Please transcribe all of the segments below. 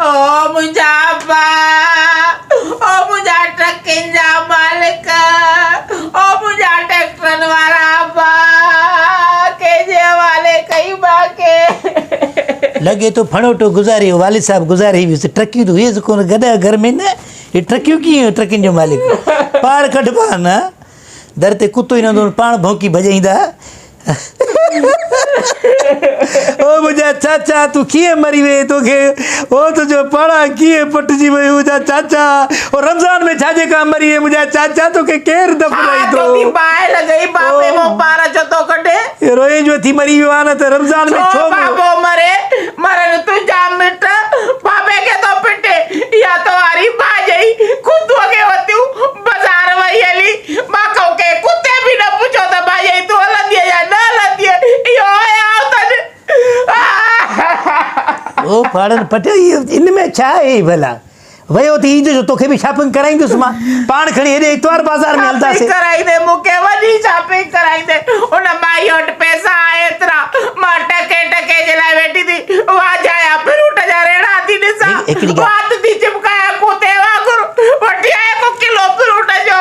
او منهنجا ابا، او منهنجا ٽرڪن جا مالڪ، او منهنجا ٽريڪٽرن وارا ابا، ڪنهن جي حوالي ڪئي مان کي. لڳي ٿو ڦڻوٽو گذاري ويو والد صاحب گذاري ويس ٽرڪيون ته هيس ڪونه گڏهه گهر ۾ نه هي ٽرڪيون ڪيئن ٽرڪين جو مالڪ پار ڪڍبا نه در تي ڪتو ئي نه هوندو پاڻ ڀونڪي ڀڄائيندا او منهنجا چاچا تون ڪيئن مري وئين توکي او تنهنجو پاڙا ڪيئن پٽجي ويو منهنجا چاچا او رمضان ۾ ڇا جي کان مري وئين منهنجا چاچا توکي ڪير دفنائيندو ڇا ٿي باهه لڳئي بابي مون پار ڇو ٿو ڪڍي روئين جو ٿي مري ويو آ نه ته رمضان ۾ ڇو بابو مري مرن تنهنجا مٽ بابي کي ٿو پٽي اها تو واري ڀاڄئي خودوء کي وتيون بازار وئي هلي، مان کان ڪنهن ڪتي به نه پڇيو ته ڀاڄائي تون هلندينء يا نه هلندينء، اهو حياء اٿن. او ڦاڙن پٽ ان ۾ ڇا آهي ڀلا؟ ويو ته عيد جو توکي به شاپنگ ڪرائيندس مان، پاڻ کڻي هيڏي اتوار بازار ۾ هلنداسين. شاپنگ ڪرائيندي مون کي وڏي شاپنگ ڪرائيندي، ان مائيء وٽ پئسا ايترا، مان ٽڪي ٽڪي جي لاء ويٺي ٿي واجهايان، فروٽ جا ريڙها ٿي ڏسان، وات ٿي چپڪايان ڪتي وانگر، وٺي آء ڪو ڪلو فروٽ جو.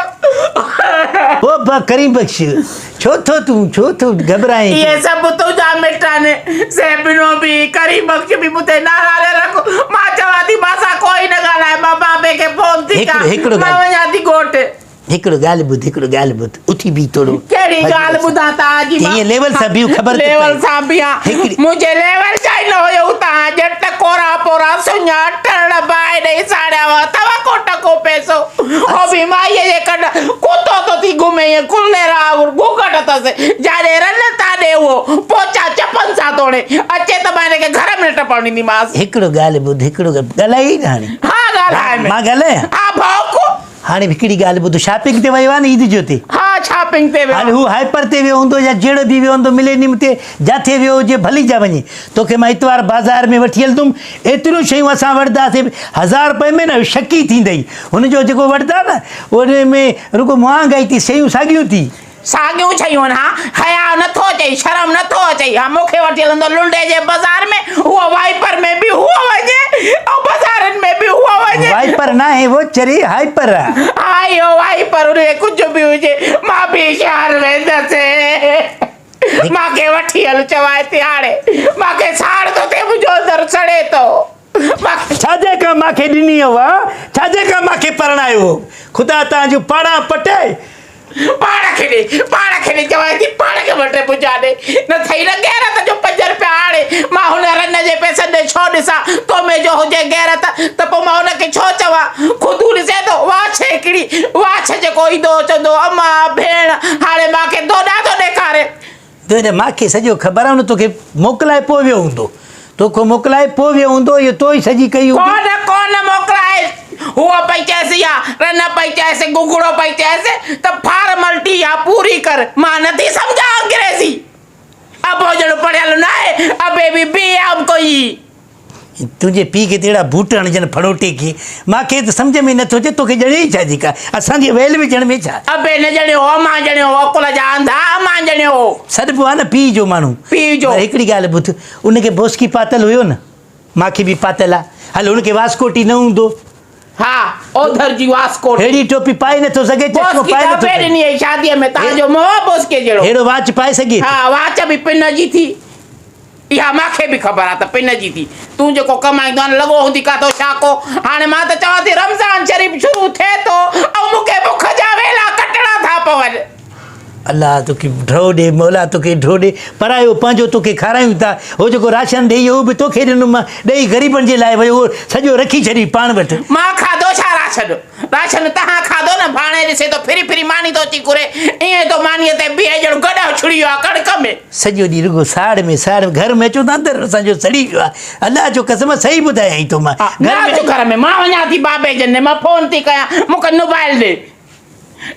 او با ڪريم بخش، ڇو ٿو تون ڇو ٿو گهٻرائين؟ اهي سڀ تنهنجا مٽ آهن، زيبنو به، ڪريم بخش به مون تي ناراض رک، مان چوان ٿي مان سان ڪوئي نه ڳالهائي، مان بابي کي فون ٿي ڪيان، مان وڃان ٿي ڳوٺ. هڪڙو ڳالهه ٻڌ هڪڙو ڳالهه ٻڌ اٿي بيهه ٿورو. ڪهڙي ڳالهه ٻڌان توهان جي مان. هيئن ليول سان بيهه خبر ته پئي. ليول سان بيهان منهنجي ليول جا ئي نه هيو توهان ڄڻ ته ڪورا پورا سڃا ٽرڙ باهه ڏئي ساڙيا هئا اٿو ڪو ٽڪو پئسو هو به مائيء جي ڪڍ ڪتو ٿو ٿي گهمي ائين ڪليرا وانگر گهونگهٽ اٿس جاڏي رن تاڏي اهو پوچا چپن سان توڙي اچي ته مان هن کي گهر ۾ نه ٽپڻ ڏينديمانس. هڪڙو ڳالهه ٻڌ هڪڙو ڳالهائي نه هاڻي. ها ڳالهائي. مان ڳالهايان. ها ڀونڪ. هاڻي هڪڙي ڳالهه ٻڌ شاپنگ تي ويو آهي نه عيد جو تي. ها شاپنگ تي ويو. هاڻي هو هائپر تي ويو هوندو يا جهڙو به ويو هوندو ملينيم تي جاٿي ويو هجي ڀلي جا وڃي توکي مان اتوار بازار ۾ وٺي هلندم ايتريون شيون اسان وٺنداسين هزار رپئي ۾ نه شڪي ٿيندئي هن جو جيڪو وٺندا نه ان ۾ رڳو مهانگائي ٿي شيون ساڳيون ٿي. ساڳيون شيون آهن ها حياء نٿو اچئي شرم نٿو اچئي ها مون کي وٺي هلندو لنڊي جي بازار ۾ هو وائپر ۾ به هو وڃي ۽ بازارن ۾ به هو وڃي. وائپر ناهي هو چري هائپر آ. ها اهو وائپر هجي ڪجهه به هجي مان به شهر ويندس مان کي وٺي هل چوانء ٿي هاڻي مان کي ساڙ ٿو ٿئي منهنجو اندر سڙي ٿو. ڇا جي ڪا مان کي ڏني هو ڇا جي ڪا مان کي پرڻايو هو خدا تان جون پاڙان پٽي. پاڻ کي ڏي پاڻ کي ڏي چوانء ٿي پاڻ کي وٽ پڄا ڏي نه ٿئي نه غيرت جو پنج رپيا آڻي مان هن رن جي پئسن ڏي ڇو ڏسان تو ۾ جو هجي غيرت ته پوء مان هن کي ڇو چوان خود هو ڏسي ٿو واڇ هڪڙي واڇ جيڪو ايندو هو چوندو هو اما ڀيڻ هاڻي مان کي دوڏا ٿو ڏيکاري. تنهنجي مان کي سڄو خبر آهي، هن توکي موڪلائي پوء ويو هوندو. توکو موڪلائي پوء ويو هوندو، اهو تو ئي سڄي ڪئي هوندي. ڪونه ڪونه موڪلائي. هوء پئي چيس يا رن پئي چيس، گگڙو پئي چيس ته فارملٽي اها پوري ڪر. مان نٿي سمجهان انگريزي. ابو جهڙو پڙهيل ناهي، ابي به بي ايم ڪئي. تنهنجي پيء کي ته اهڙا بوٽ هڻجن ڦڙوٽي کي. مان کي ته سمجهه ۾ نٿو اچي توکي ڄڻي ئي ڇا جي ڪا اسان جي ويل وجهڻ ۾ ڇا. ابي نه ڄڻيو هو امان ڄڻيو هو عقل جا انڌا امان ڄڻيو هو. سڏبو آهي نه پيء جو ماڻهو. پيء جو. پر هڪڙي ڳالهه ٻڌ ان کي بوسڪي پاتل هيو نه مان کي به پاتل آهي هل هن کي واسڪوٽي نه هوندو. ها اوڌر جي واسڪوٽي. ههڙي ٽوپي پائي نٿو سگهي چشمو بوسڪي پائي ته نٿو ابي سگهي. ڏني هئي شاديء ۾ تان جو منهن آهي بوسڪي جهڙو. ههڙو واچ پائي سگهي ٿو. ها واچ به پن جي ٿي. اها مان کي به خبر آ ته پن جي ٿي. تون جيڪو ڪمائيندو آهين لڳو هوندي ڪاٿو شاڪو. هاڻي مان ته چوان ٿي رمضان شريف شروع ٿئي ٿو ۽ مون کي بک جا ويلا ڪٽڻا ٿا پون. الله توکي ڍؤ ڏي مولا توکي ڍؤ ڏي پرايو پنهنجو توکي کارايون ٿا هو جيڪو راشن ڏئي ويو اهو به توکي ڏنو مان ڏئي غريبن جي لاء ويو اهو سڄو رکي ڇڏي پاڻ وٽ. مان کاڌو ڇا راشن راشن تهان کاڌو نه ڀاڻي ڏسي ٿو ڦري ڦري ماني ٿو اچي گهري ائين ٿو مانيء تي بيهي ڄڻ گڏهه ڇڙي ويو آ ڪڻڪ ۾. سڄو ڏينهن رڳو ساڙ ۾ ساڙ ۾ گهر ۾ اچون ته اندر اسان جو سڙي ويو آ الله جو قسم صحيح ٻڌايائين تو مان نه گهر ۾ اچ گهر ۾ مان وڃان ٿي بابي جن ڏي مان فون ٿي ڪيان مون کي نوبائل ڏي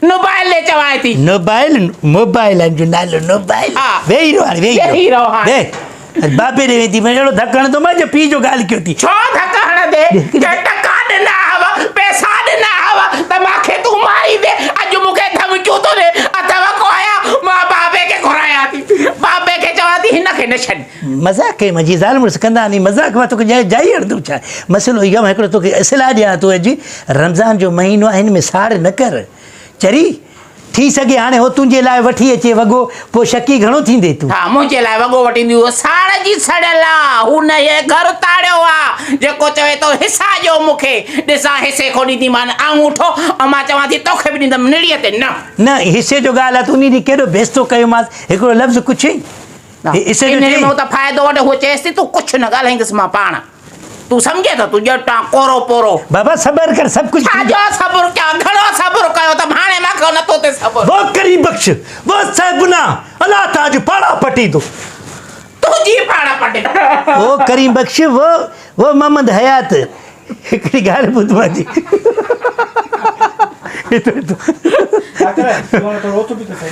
نوبائل ڏي چوانء ٿي. نوبائل موبائل آ ان جو نالو نوبائل ها ويهي رهو هاڻي ويهي ويهي رهو هاڻي. ويهه بابي ڏي ويندي مان اهڙو ڌڪ هڻندومانء جو پيء جو ڳالهه ڪيو ٿي. ڇو ڌڪ هڻندي ڪي ٽڪا ڏنا هئا پئسا ڏنا هئا ته مان کي تون ماريندي اڄ مون کي ڌمڪيون ٿو ڏي اٿو ڪو حياء مان بابي کي گهرايان ٿي بابي کي چوان ٿي هن کي. کي نه ڇڏ. مذاق ڪيم جي زال مڙس ڪندا آهن مذاق مان توکي جائي هڻندم ڇا؟ مسئلو اهو آهي مان هڪڙو توکي اصلاح ڏيان ٿو اڄ رمضان جو مهينو آهي هن ۾ ساڙ نه ڪر چري ٿي سگهي هاڻي هو تنهنجي لاء وٺي اچي وڳو پوء شڪي گهڻو ٿيندي تون. ها منهنجي لاء وڳو وٺيندي هو ساڙ جي سڙيل آ هو نه هي گهر تاڙيو آ جيڪو چوي ٿو حصا ڏيو مون کي ڏسان حصي کون ڏينديمان آڱوٺو ۽ مان چوان ٿي توکي به ڏيندم نڙيء تي نه. نه حصي جو ڳالهه آ ته انهي ڏينهن ڪيڏو بيستو ڪيومانس هڪڙو لفظ ڪڇئي حصي جو انهي چئي. مان ته فائدو وٺ هو چيس ٿي تون ڪڇ نه ڳالهائيندس مان پاڻ. تون سمجهين ٿو تون ڄٽ آن ڪورو پورو. بابا صبر ڪر سڀ ڪجهه ڇا جو صبر ڪيان گهڻو صبر ڪيو اٿم هاڻي مان کان نٿو ٿئي صبر. واھ ڪريم بخش واھ صاحبنا الله تان جو پاڙا پٽيندو. تنهنجي پاڙ پٽيندو. او ڪريم بخش وو وو محمد حيات هڪڙي ڳالهه ٻڌ منهنجي. ڊاڪٽر تون ٿورو اٿ به ته سهي.